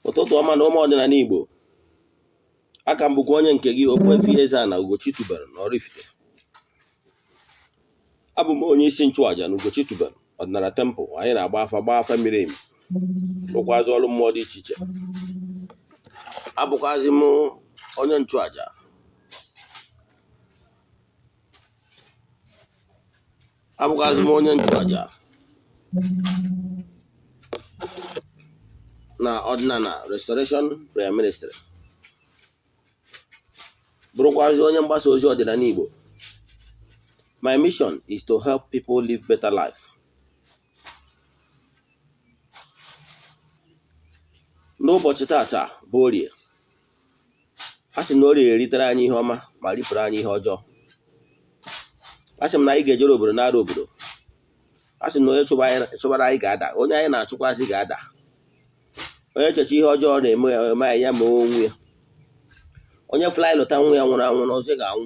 Ụtụtụ ọma na ụmụ ọdịnala Igbo. Aka m bụkwa onye nke gị, Ogbuefi Eze-Ana Ugochi tubelu na Oraifite. Abụ m onye isi nchụaja na Ugochi tubelu ọdịnala temple. Anyị na-agba afa, gbaa afa miri emi, rụkwazị ọrụ mmụọ dị iche iche. Abụkwazị m onye nchụaja abụkwazị m onye nchụaja na ọdịnala Restoration Prayer Ministry, bụrụkwazị onye mgbasa ozi ọdịnala Igbo. My mission is to help people live better life. N'ụbọchị tata bụ Orie, a sị na Orie eritere anyị ihe ọma ma ripụrụ anyị ihe ọjọọ. A sị m na anyị ga-ejere obodo nara obodo. A sị m na onye chụbara anyị ga-ada, onye anyị na-achụkwasị ga-ada. Onye checha ihe ọjọọ na-eme eme anyị, ya ma onwe ya. Onye fly lụta nwa ya nwụrụ anwụ na ọzọ ga-anwụ.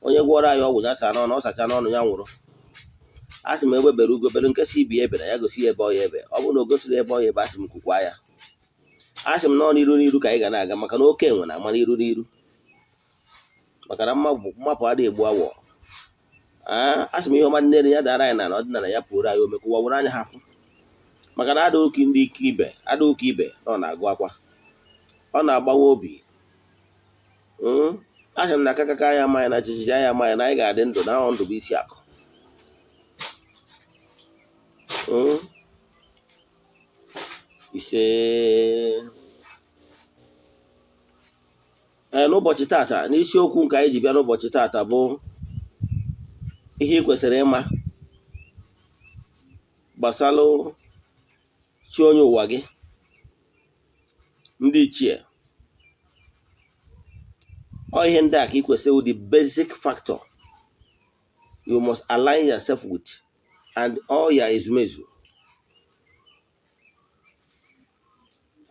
Onye gwọrọ anyị ọgwụ ya saa n'ọnụ, ọ sacha n'ọnụ ya nwụrụ. A sị m egbe bere ugo bere, nke si ibe ya ebere ya gosi ya ebe ọ ya ebe. Ọ bụrụ na o gosiri ebe ọ ya ebe, a sị m kwukwa ya. A sị m nọọ n'iru n'iru ka anyị ga na-aga, maka na oke enwe na-ama n'iru n'iru, maka na mmapụ adịghị egbu awọ. A sị m ihe ọma nne ya dara anyị na ọdịnala ya pụrụ anyị ome ka ụwa were anya ha fụ, maka na ada ụka ndị ike ibe, ada ụka ibe na ọ na-agụ akwa, ọ na-agbawa obi. A sị m na akakaka anyị amaghị na jijiji anyị amaghị na anyị ga-adị ndụ, na ahụ ndụ bụ isi akụ. Ise. Ee, n'ụbọchị tata, n'isiokwu nke anyị ji bịa n'ụbọchị tata bụ ihe ị kwesịrị ịma gbasalụ chi onye ụwa gị, ndị ichie. Ọ ihe ndị a ka ị kwesịrị, the basic factor you must align yourself with and all your ezumezu,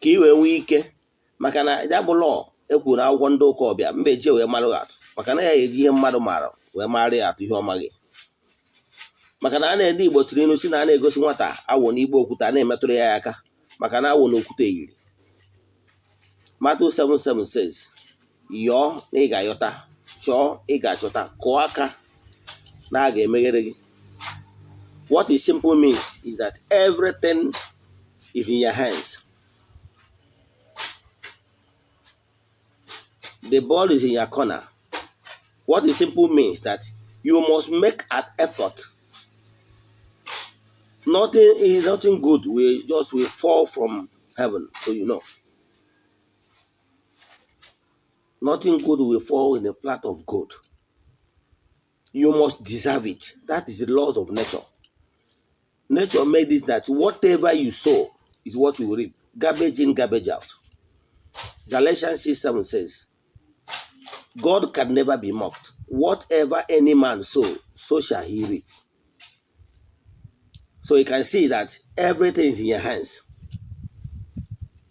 ka ị wee nwee ike, maka na ya bụ law ekwuru na akwụkwọ ndị ụka ọbịa mba eji wee marụ atụ, maka na ya eji ihe mmadụ maara wee mara ya atụ ihe ọ maghị. Maka na a na-ede Igbo tiri ilu si na a na-egosi nwata awọ n'igbe okwute, a na-emetụrụ ya aka, maka na awọ na okwute yiri. Matthew 7:7 says, yọọ na ị ga-ayọta, chọọ ị ga-achọta, kụọ aka na a ga-emeghere gị. What it simple means is that everything is in your hands. The ball is in your corner. What it simple means that you must make an effort. Nothing is nothing good will just will fall from heaven, so you know. Nothing good will fall in a plot of gold. You must deserve it. That is the laws of nature. Nature made it that whatever you sow is what you will reap. Garbage in, garbage out. Galatians 6:7 says, God can never be mocked. Whatever any man sow, so shall he reap. So you can see that everything is in your hands.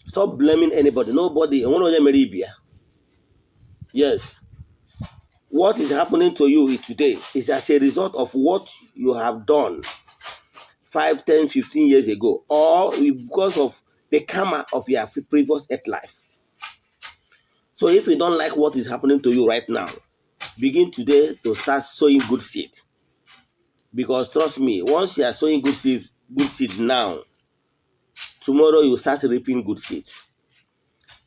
Stop blaming anybody. Nobody. Yes. What is happening to you today is as a result of what you have done 5, 10, 15 years ago, or because of the karma of your previous earth life. So if you don't like what is happening to you right now, begin today to start sowing good seed. Because trust me, once you are sowing good seed now, tomorrow you start reaping good seeds.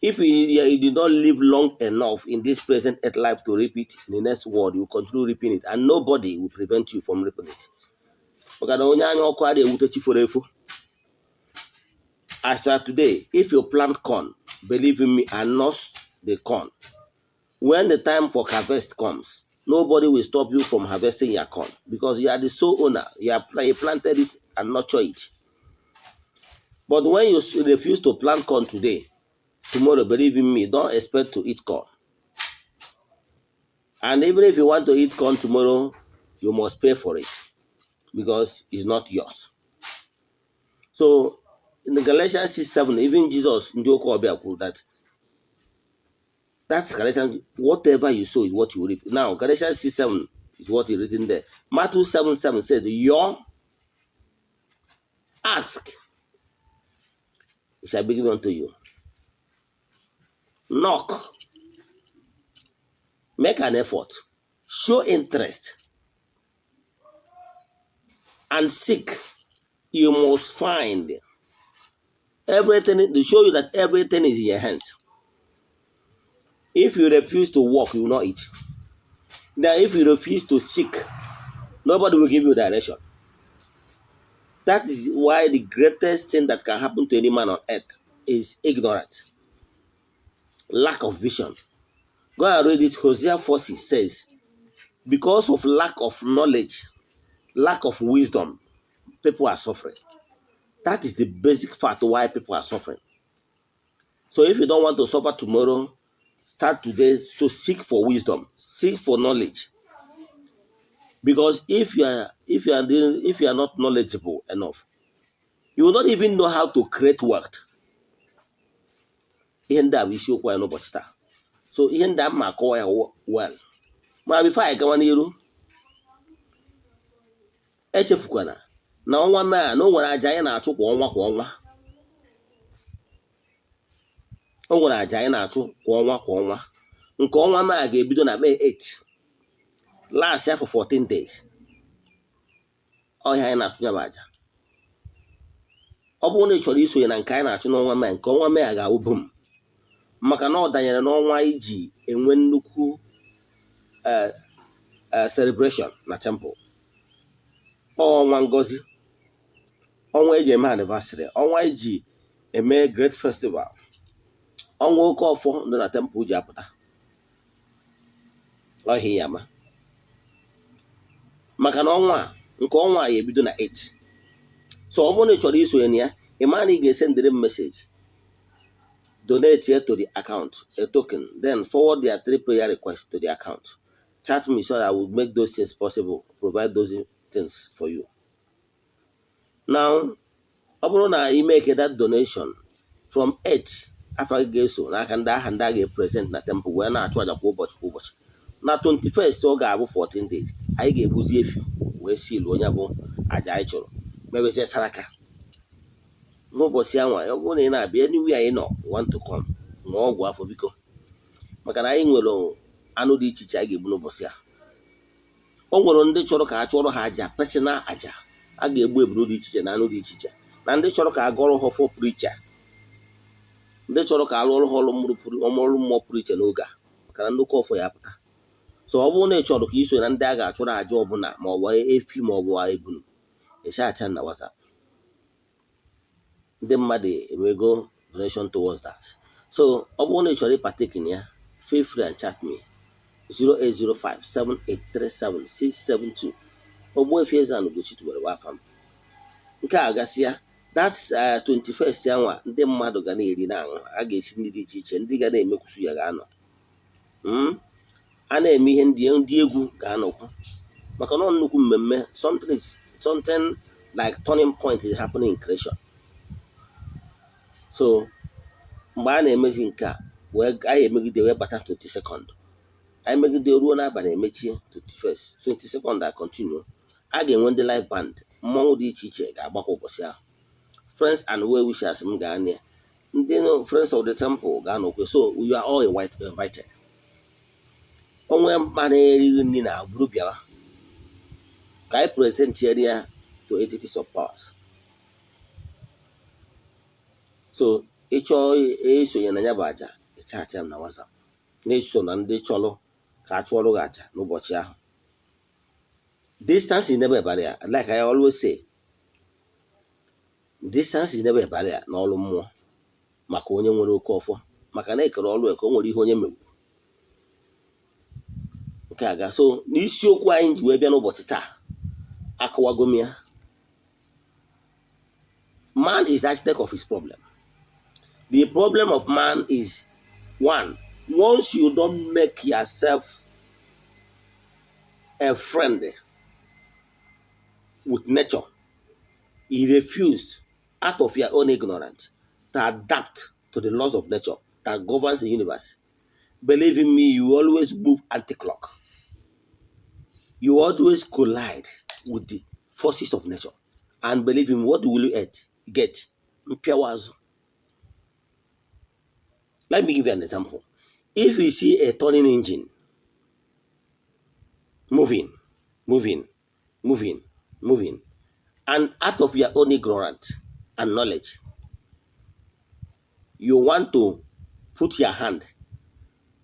If you did not live long enough in this present earth life to reap it, in the next world you will continue reaping it, and nobody will prevent you from reaping it. Maka na onye anya ọkụ adịghị ewute chi foro efu. As of today, if you plant corn, believe in me, and nurse the corn, when the time for harvest comes, nobody will stop you from harvesting your corn, because you are the sole owner. You planted it and nurture it. But when you refuse to plant corn today, tomorrow, believe in me, don't expect to eat corn. And even if you want to eat corn tomorrow, you must pay for it, because it's not yours. So in the Galatians 6:7, even Jesus ndị ụka ọbịa kwuru that that's Galatians, whatever you sow is what you reap. Now Galatians 6:7 is what is written there. Matthew 7:7 said, your ask. It shall be given unto you. Knock, make an effort, show interest and seek, you must find. Everything to show you that everything is in your hands. If you refuse to work, you will not eat. Now, if you refuse to seek, nobody will give you direction. That is why the greatest thing that can happen to any man on earth is ignorance, lack of vision. Go and read it. Hosea 4:6 says, because of lack of knowledge, lack of wisdom, people are suffering. That is the basic fact why people are suffering. So if you don't want to suffer tomorrow, start today to seek for wisdom, seek for knowledge. Because if you are not knowledgeable enough, you will not even know how to create wealth. Ihe ndị a bụ isiokwu anyị n'ụbọchị taa. So ihe ndị a mma akọwa ya well. Ma before anyị gawa n'iru, echefukwana na ọnwa May a na o nwere aja anyị na-achụ kwa ọnwa kwa ọnwa. O nwere aja anyị na-achụ kwa ọnwa kwa ọnwa. Nke ọnwa May a ga-ebido na May 8, last ya for 14 days. Ọhịa anyị na-achụ ya bụ aja. Ọ bụrụ na ị chọrọ isonye na nke anyị na-achụ n'ọnwa May, nke ọnwa May a ga-awụ bum, maka na ọ danyere n'ọnwa iji enwe nnukwu celebration na temple. Ọnwa ngozi, ọnwa eji eme anniversary, ọnwa eji eme great festival, ọnwa oke ọfọ dị na temple ji apụta ọhịa ya ma maka na ọnwa a, nke ọnwa a ya ebido na 8. So ọ bụrụ na ị chọrọ isonye na ya, ị ma na ị ga-esendịrị m message, donate here to the account a token, then forward their three prayer requests to the account. Chat me so that I will make those things possible, provide those things for you. Now, ọ bụrụ na ị make that donation from 8, afa gị ga-eso n'aka ndị aha ndị a ga-epresent na temple wee na-achụ aja kwa ụbọchị kwa ụbọchị. Na 21st, ọ ga-abụ 14 days, anyị ga-egbuzi efi wee silu onye bụ aja anyị chụrụ, mebezie saraka n'ụbọchị anwa. Ọ bụrụ na ị na-abịa, anywhere anyị nọ, you want to come, ṅụọ ọgwụ afọ biko, maka na anyị nwere anụ dị iche iche anyị ga-egbu n'ụbọchị a. O nwere ndị chọrọ ka a chụọrọ ha aja, personal aja, a ga-egbu eburu dị iche iche na anụ dị iche iche, na ndị chọrọ ka a gọrọ ha ọfọ pụrụ iche, ndị chọrọ ka a lụọrọ ha ọrụ mmụọ pụrụ iche n'oge a, maka na nnukwu ọfọ ya pụta. So ọ bụrụ na ị chọrọ ka iso na ndị a ga-achụrụ aja ọbụla, ma ọ bụ efi ma ọ bụ ebunu, ịchacha na WhatsApp. Ndị mmadụ emego donation towards that. So ọ bụrụ na ị chọrọ ịpartake na ya, feel free and chat me, 08057837672. Ogbuefi Eze-Ana Ugochi tubelu afa m. Nke a gasịa, that's 21st ya nwa, ndị mmadụ ga na-eri na-aṅụ, a ga-esi nri dị iche iche, ndị ga na-emekwusu ya ga-anọ, a na-eme ihe ndị egwu ga-anọkwu, maka na ọ nnukwu mmemme. Something like turning point is happening in creation. So mgbe a na-emezi nke a wee, anyị emegide wee bata 22nd, anyị megide ruo n'abalị, emechie 21st, 22nd a continue. A ga-enwe ndị live band, mmọnwụ dị iche iche ga-agbakwa ụbọchị ahụ. Friends and well wishers m ga-anị ya, ndị friends of the temple ga-anọkwe. So you are all invited. Onwe mkpa na-erighị nri na buru bịawa ka anyị present ya to entities of powers. So ịchọọ isonye na ya bụ aja, ịchatị m na WhatsApp, na-eso na ndị chọrọ ka a chụọrọ gị aja n'ụbọchị ahụ. Distance is never a barrier. Like I always say, distance is never a barrier n'ọrụ mmụọ, maka onye nwere oke ọfọ, maka na ekere ọrụ eke, o nwere ihe onye mewu nke a ga. So n'isiokwu anyị ji wee bịa n'ụbọchị taa, akọwago m ya. Man is the architect of his problem. The problem of man is one: once you don't make yourself a friend with nature, you refuse out of your own ignorance to adapt to the laws of nature that governs the universe, believe in me, you always move anti-clock. You always collide with the forces of nature. And believe in me, what will you get? Mpịawa azụ. Let me give you an example. If you see a turning engine moving, moving, moving, moving, and out of your own ignorance and knowledge, you want to put your hand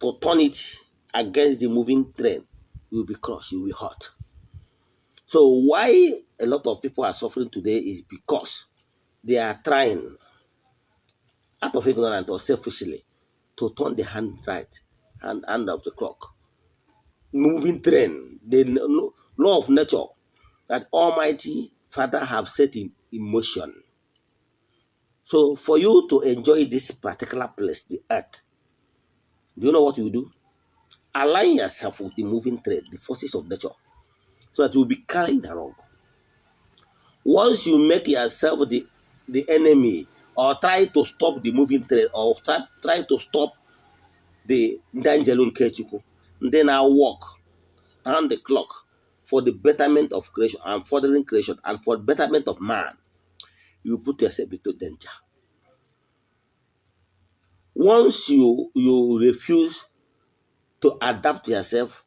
to turn it against the moving train, you will be crushed, you will be hurt. So why a lot of people are suffering today is because they are trying out of ignorance or selfishly to turn the hand right hand, hand of the clock. Moving train, the law of nature that Almighty Father have set in motion. So for you to enjoy this particular place, the earth, do you know what you do? Align yourself with the moving train, the forces of nature, so that you will be carried along. Once you make yourself the enemy or try to stop the moving train or try to stop the ndị angelu nke Chukwu, ndị na-work round the clock for the betterment of creation and furthering creation and for the betterment of man, you put yourself into danger. Once you refuse to adapt yourself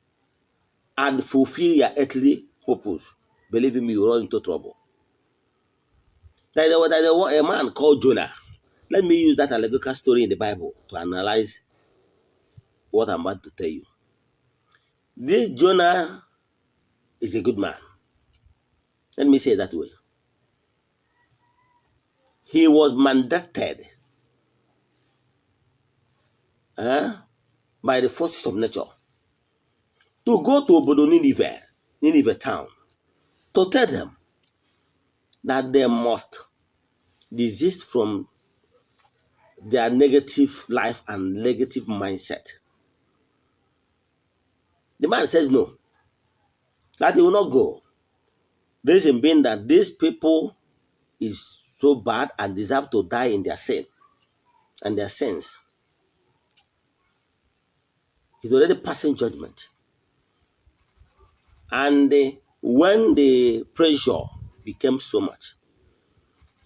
and fulfill your earthly purpose, believe me, you run into trouble. There was a man called Jonah. Let me use that allegorical story in the Bible to analyze what I'm about to tell you. This Jonah is a good man. Let me say it that way. He was mandated by the forces of nature to go to obodo Nineveh, Nineveh town, to tell them that they must desist from their negative life and negative mindset. The man says no, that he will not go. Reason being that these people is so bad and deserve to die in their sin and their sins. He's already passing judgment. And when the pressure became so much,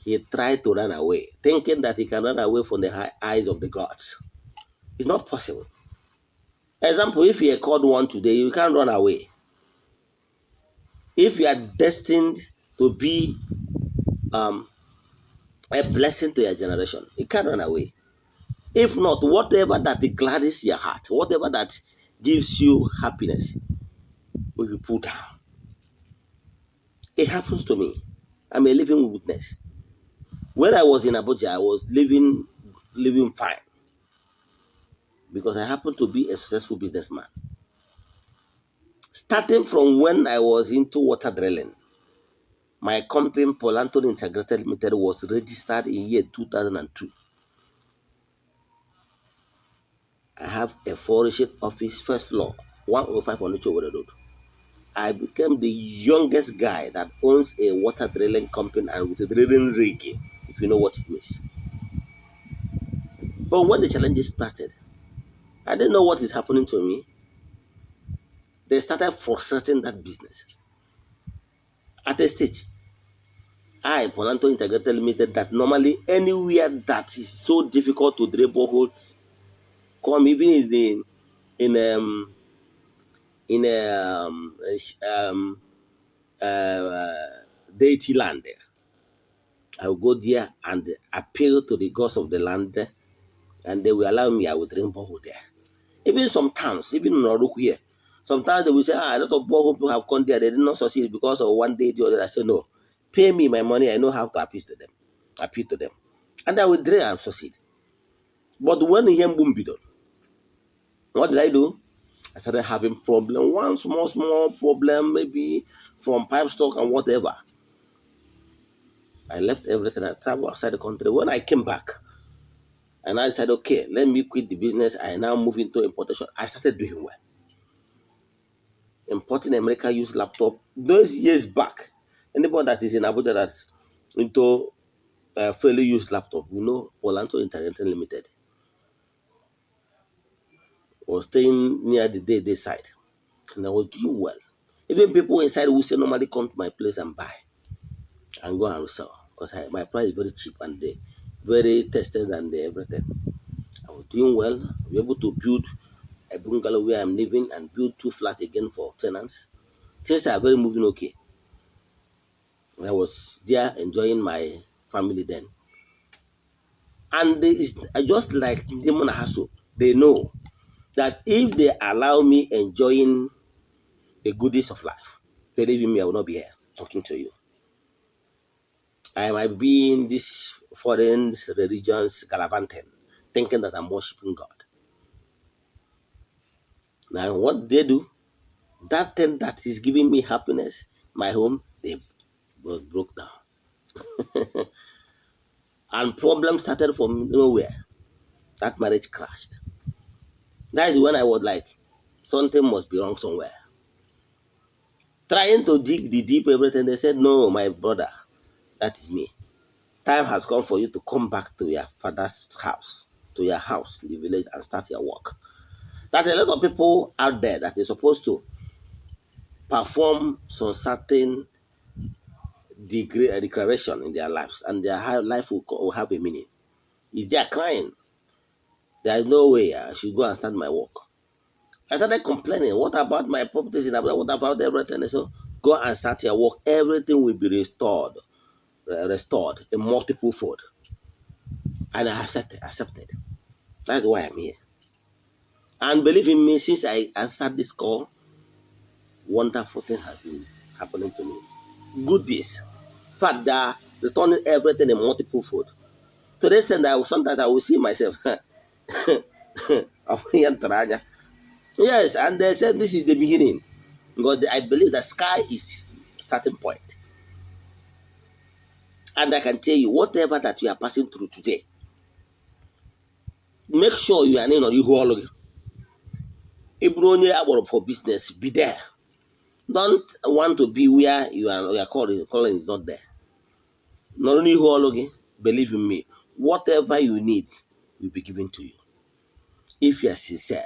he tried to run away, thinking that he can run away from the eyes of the gods. It's not possible. Example, if you are called one today, you can't run away. If you are destined to be a blessing to your generation, you can't run away. If not, whatever that gladdens your heart, whatever that gives you happiness, will be put down. It happens to me. I'm a living witness. When I was in Abuja, I was living fine because I happened to be a successful businessman. Starting from when I was into water drilling, my company, Paul Anthony Integrated Limited, was registered in year 2002. I have a flourishing office, first floor, 105 Onitsha Owerri Road. I became the youngest guy that owns a water drilling company and with a drilling rig, if you know what it means. But when the challenges started, I didn't know what is happening to me. They started frustrating that business. At a stage, I, Paul Anthony Integrated Limited, that normally anywhere that is so difficult to drill borehole, come even in the in deity land, I will go there and appeal to the gods of the land, and they will allow me. I will drink borehole there. Even sometimes, even in Orukwu here, sometimes they will say, a lot of borehole people have come there, they did not succeed because of one deity or the other. I say, no, pay me my money. I know how to appeal to them. Appeal to them. And I will drill and succeed. But when ihe mgbu m bidoro, what did I do? I started having problem, one small problem, maybe from pipe stock and whatever. I left everything. I traveled outside the country. When I came back, and I said, okay, let me quit the business. I now move into importation. I started doing well. Importing American used laptop those years back. Anybody that is in Abuja that's into fairly used laptop, you know, Paul Anthony Integrated Limited was staying near the day side, and I was doing well. Even people inside who say normally come to my place and buy and go and sell because my price is very cheap and they very tested and they everything. I was doing well. I'm able to build a bungalow where I'm living and build 2 flats again for tenants. Things are very moving okay. I was there enjoying my family then. And it's just like Demon Hasso, they know that if they allow me enjoying the goodies of life, believe in me, I will not be here talking to you. I might be in this foreign religions gallivanting, thinking that I'm worshiping God. Now, what they do, that thing that is giving me happiness, my home, they broke down. And problems started from nowhere. That marriage crashed. That is when I was like, something must be wrong somewhere. Trying to dig the deep everything, they said, no, my brother, that is me. Time has come for you to come back to your father's house, to your house in the village, and start your work. That a lot of people out there that is supposed to perform some certain degree, declaration in their lives, and their life will have a meaning. Is their crying? There is no way I should go and start my work. I started complaining. What about my properties in Abuja? What about everything? So go and start your work. Everything will be restored in multiple fold. And I accepted. That's why I'm here. And believe in me, since I answered this call, wonderful thing has been happening to me. Goodies. In fact, they are returning everything in multiple fold. To the extent that sometimes I will see myself. Yes, and they said this is the beginning. Because I believe the sky is starting point. And I can tell you, whatever that you are passing through today, make sure you are in on you. For business, be there. Don't want to be where you are, your calling is not there. Not only who believe in me, whatever you need will be given to you. If you are sincere.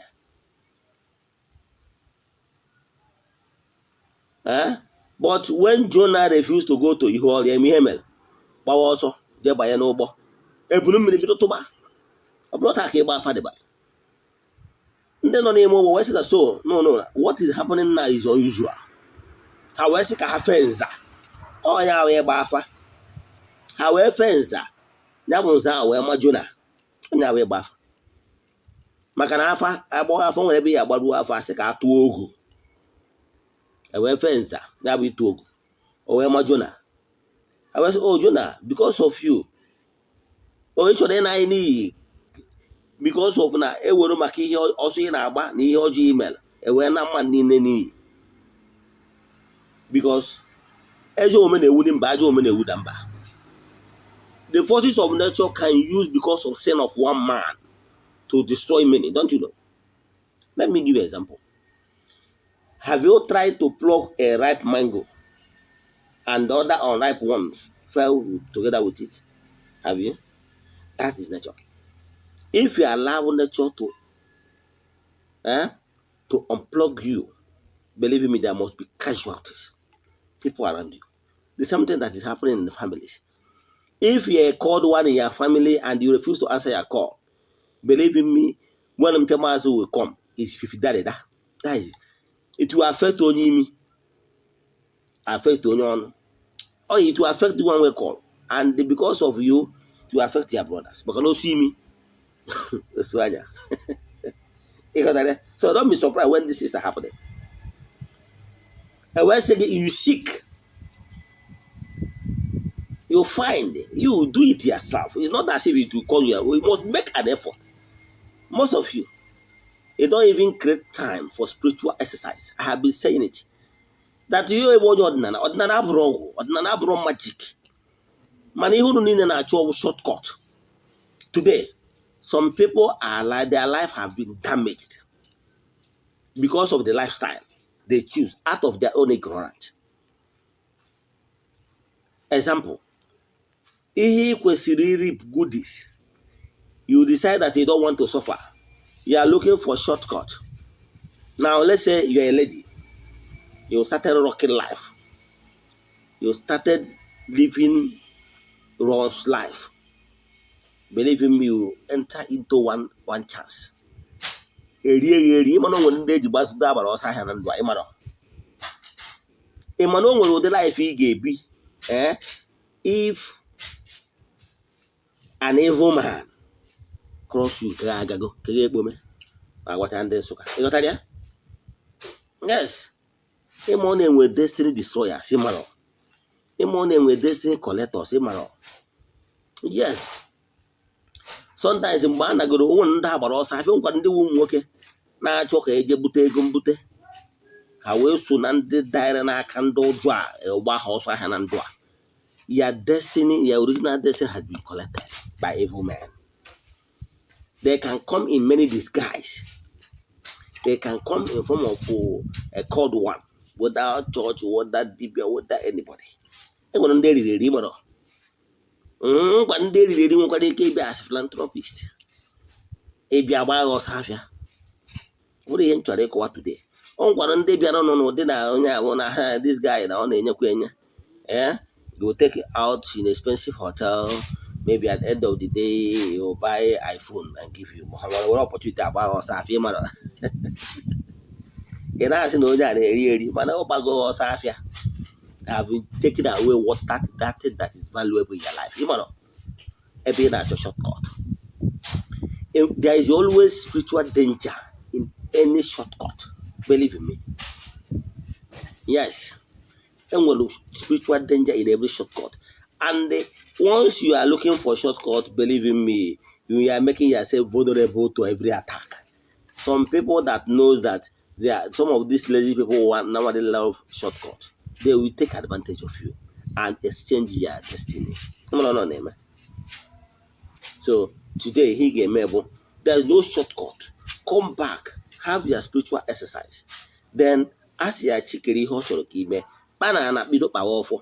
But when Jonah refused to go to Ihuol, gbawa ọsọ jee banye n'ụgbọ ebulu mmiri bido tụba ọ bụrụ taa ka ịgba afa dịba ndị nọ n'ime ụgbọ wee sị na so no no what is happening now is unusual. Ha wee sị ka ha fee nza ọ ya wee gba afa ha wee fee nza ya bụ nza ahụ wee ma Jona onye wee gba afa maka na afa agbọghọ afọ nwere ebe ya agbaruo afọ asị ka a tụọ ogu e wee fee nza ya bụ ịtụ ogu o wee ma Jona. I was, oh, Jonah, because of you. Oh, ị chọrọ ịna anyị n'iyi because of na ewere maka ihe ọsọ ị na-agba na ihe ọjọọ email ewee na mmadụ niile n'iyi because ezi omume na-ewuli mba, ajọ omume na-ewuda mba. The forces of nature can use because of sin of one man to destroy many, don't you know? Let me give you an example. Have you tried to pluck a ripe mango and the other unripe ones fell together with it? Have you? That is nature. If you allow nature to unplug you, believe me, there must be casualties. People around you. The same thing that is happening in the families. If you are called one in your family and you refuse to answer your call, believe in me, when Mpemazu will come, it's 50. That is it. It will affect only me, affect only on. Or it will affect the one we call. And because of you, it will affect your brothers. But cannot see me. So don't be surprised when this is happening. And when say you seek, you find, you do it yourself. It's not as if it will come here. We must make an effort. Most of you, you don't even create time for spiritual exercise. I have been saying it. That you avoid ordinary, ordinary magic. Many who need an actual shortcut. Today, some people are like their life have been damaged because of the lifestyle they choose out of their own ignorance. Example, ihe kwesịrị reap goodies, you decide that you don't want to suffer. You are looking for shortcut. Now, let's say you're a lady. You started rocking life. You started living Ron's life. Believe in me, you enter into one chance, erie ya eri. Ịmana o nwere ndị eji gbazụdo agbara ọsọ ahịa na ndụ a. Ịmana o nwere ụdị life ị ga-ebi, if an evil man cross you, ka agago ka ekpome ma agwacha ndị Nsụka. Ịghọtara ya? Yes, ịma ọ na-enwe destiny destroyers, ịmara ịma ọ na-enwe destiny collectors, ịmara. Yes, sometimes mgbe a nagoro onwe ndị agbara ọsọ afịa, nkwa ndị ụmụ nwoke na-achọ ka eje bute ego mbute, ha wee so na ndị daịrị n'aka ndị ụjọ a gba ha ọsọ ahịa na ndụ a. Your destiny, your original destiny has been collected by evil men. They can come in many disguise. They can come in form of a called one, without church, without dibia, without anybody. Enwere ndị eriri eri mara ngwa, ndị eriri eri nwekwara ike ịbịa as philanthropist, ịbịa gbaa ya ọsọ afịa. Nwere ihe m chọrọ ịkọwa today. Ọ gwara ndị bịara nọ n'ụdị na onye ahụ na ha, this guy na ọ na-enyekwa enye, you will take out in expensive hotel. Maybe at the end of the day, you will buy iPhone and give you. Ha nwere were opportunity agba ya ọsọ afịa. Ịmara ị na-asị na onye a na-eri eri, mana ọ gbago ọsọ afịa, have been taken away what that thing that is valuable in your life. Ịmara ebe ị na-achọ shortcut, there is always spiritual danger in any shortcut. Believe in me. Yes, enwere spiritual danger in every shortcut, and once you are looking for shortcut, believe in me, you are making yourself vulnerable to every attack. Some people that knows that there are some of these lazy people want nowadays love shortcut, they will take advantage of you and exchange your destiny. Ọ na-eme. So today he ga-eme bụ there is no shortcut. Come back, have your spiritual exercise, then asị ya chikere ihe ọ chọrọ ka ime kpa na bido kpawa ọfọ.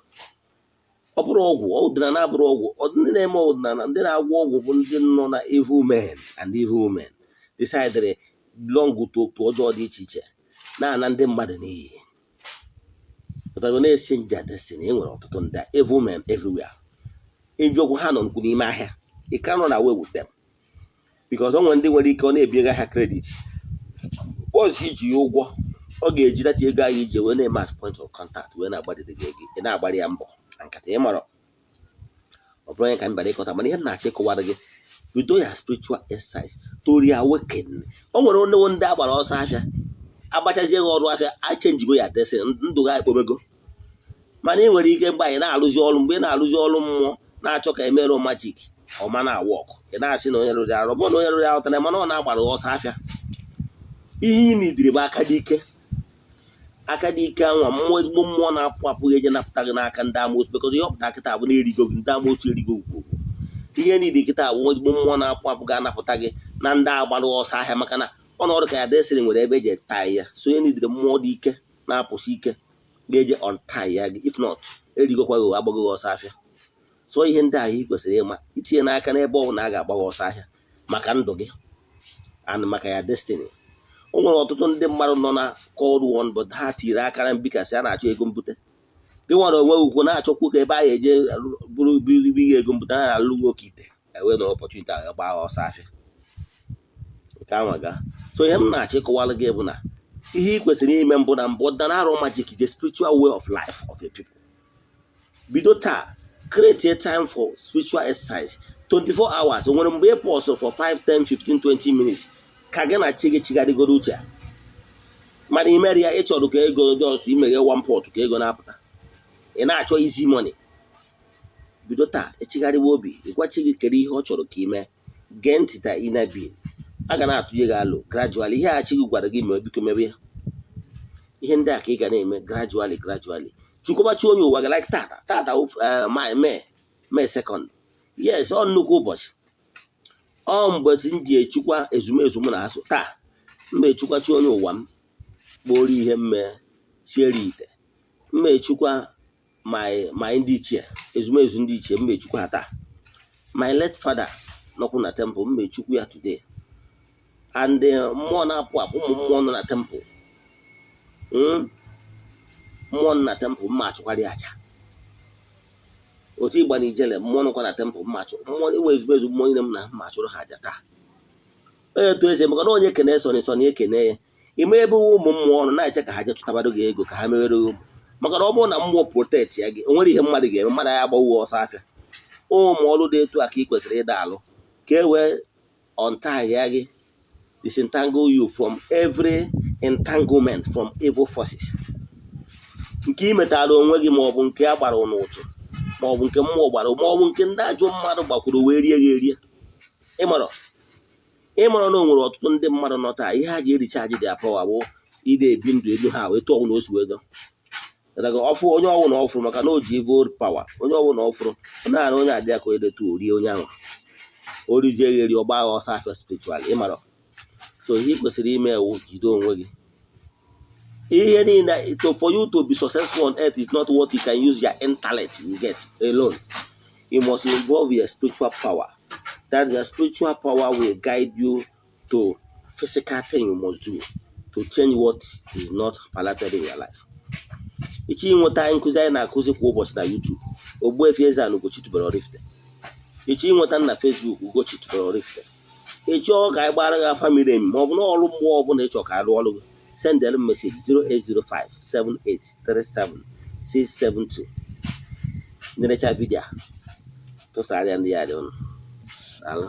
Ọ bụrụ ọgwụ ọdịnala, abụrụ ọgwụ. Ndị na-eme ọdịnala, ndị na-agwọ ọgwụ bụ ndị nọ na evil men and evil women decided belong to otu ọjọọ dị iche iche na-ana ndị mmadụ n'iyi, pụtago na-exchange their destiny. E nwere ọtụtụ ndị evil men everywhere. Eziokwu, ha nọ nkwu n'ime ahịa. You can run away with them because o nwere ndị nwere ike ọ na-ebi ahịa credit. Once iji ya ụgwọ, ọ ga-eji data ego ahụ iji wee na-eme as point of contact, wee na-agbadide gị ego, ị na-agbara ya mbọ na nkata. Ị mara ọ bụrụ onye ka m bịara ịkọta, mana ihe m na-achọ ịkọwara gị, bido ya spiritual exercise to reawaken. O nwere onye ndị agbara ọsọ afịa, agbachazie gị ọrụ afịa, achenjigo ya destiny, ndụ gị ekpobego. Mana ị nwere ike mgbe anyị na-arụzi ọrụ, mgbe ị na-arụzi ọrụ mmụọ, na-achọ ka emerụ magic ọma na work, ị na-asị na onye rụrụ arụ, bụrụ na onye rụrụ ya ụtara, mana ọ na-agbara ọsọ afịa. Ihe ị nidiri bụ aka dị ike, aka dị ike anwa mmụọ, ezigbo mmụọ na-apụ apụ ga-eje napụta gị n'aka ndị amoosu, because ihe ọpụta kịta bụ na-erigo gị, ndị amoosu erigo gị. Ihe niile kịta bụ ezigbo mmụọ na-apụ apụ ga-anapụta gị na ndị agbara ọsọ ahịa, maka na ọnọdụ ka ya destiny nwere ebe eji taa ya. So onye nidiri mmụọ dị ike na-apụsị ike ga-eje untie ya gị. If not, erigokwa gị, agbago gị ọsọ afịa. So ihe ndị ahụ ị kwesịrị ịma, itinye n'aka n'ebe ọ bụla a ga-agba gị ọsọ ahịa maka ndụ gị and maka ya destiny. O nwere ọtụtụ ndị mmadụ nọ na called one, but ha tiri aka na mbikasị a na-achọ ego mbute. Gị nwere onwe ugwu na-achọkwu ka ebe ahụ eje bụrụ biri ego mbute, a na-alụ gị oke ite enwe na opportunity ahụ gba ọsọ afịa nke anwa ga. So ihe m na-achọ ịkọwara gị bụ na ihe ị kwesịrị ime mbụ na mbụ, ọdịnala arụ magic is a spiritual way of life of a people. Bido taa, create a time for spiritual exercise, 24 hours. O nwere mgbe ị pause for 5, 10, 15, 20 minutes ka gị na chi gị chigharịgoro uche. Mana imere ya, ị chọrọ ka ego just imeghe one pot ka ego na-apụta, ị na-achọ easy money. Bido taa, echigharịwa obi, ịgwa chi gị kedu ihe ọ chọrọ ka ime. Gee ntị ta inner being a ga na-atụnye gị alụ gradually. Ihe a chi gị gwara gị mee, biko mebe ya. Ihe ndị a ka ị ga na-eme gradually, gradually. Chukwubachi onye ụwa gị like tata tata, May 2nd. Yes, ọ nnukwu ụbọchị, ọ mgbe m ji echukwa ezumezu mụ na ha so taa. Mma echukwachi onye ụwa m, kporo ihe mme, chiere ite, mma echukwa my ndị ichie, ezumezu ndị ichie, mma echukwa ha taa. My late father nọkwu na temple, mma echukwu ya today, and mmụọ na-apụ apụ, ụmụ mmụọ nọ na temple, mmụọ nọ na temple, mma achụkwara ya aja. Otu ịgba na ijele mmụọ nọkwa na temple, mma chụ mmụọ inwe ezigbo ezigbo mmụọ niile m na mma chụrụ ha aja taa. Onye etu esi, maka na onye kene sọnị sọnị ekene ya ime ebe ụmụ mmụọ nọ na-eche ka ha jee chụtabado gị ego ka ha mewere gị ụmụ. Maka na ọ bụrụ na mmụọ protect ya gị, o nwere ihe mmadụ ga-eme, mmadụ ya agbawo ọsọ afịa. Ụmụ ọrụ dị etu a ka ị kwesịrị ịda alụ ka e wee untie ya gị, disentangle you from every entanglement from evil forces nke ị metara onwe gị, maọbụ nke a gbara n'ụchụ, maọbụ nke mmụọ gbara, maọbụ nke ndị ajọ mmadụ gbakwuru wee rie gị erie. Ịmara na o nwere ọtụtụ ndị mmadụ nọ taa, ihe ha ji erichaji their power bụ ide ebi ndụ elu ha wee tụọ ọbụla o si wee dọ ọfụ onye ọbụla ọfụrụ, maka na o ji evil power. Onye ọbụla ọfụrụ, ọ na-ara onye adị ya ka onye detu orie onye ahụ, o rizie ya eri, ọgba agha ọsọ afịa spiritual. Ịmara so ihe ị kwesịrị ime ewu jide onwe gị. Ihe niile to for you to be successful on earth is not what you can use your intellect you get alone. You must involve your spiritual power, that your spiritual power will guide you to physical thing you must do to change what is not palatable in your life. Ịchọ ịnweta nkụzi anyị na-akụzi kwa ụbọchị na YouTube, Ogbuefi Eze-Ana Ugochi tubelu Oraifite. Ịchọ ịnweta m na Facebook, Ugochi tubelu Oraifite. Ị chọọ ka anyị gbara gị afa miri emi, ma ọ bụ na ọrụ mmụọ ọbụla ịchọ ka arụ ọrụ gị, sendere m message 08057837672. Nerecha video a, tụsara ya ndị ya dị ụnụ. Daalụ.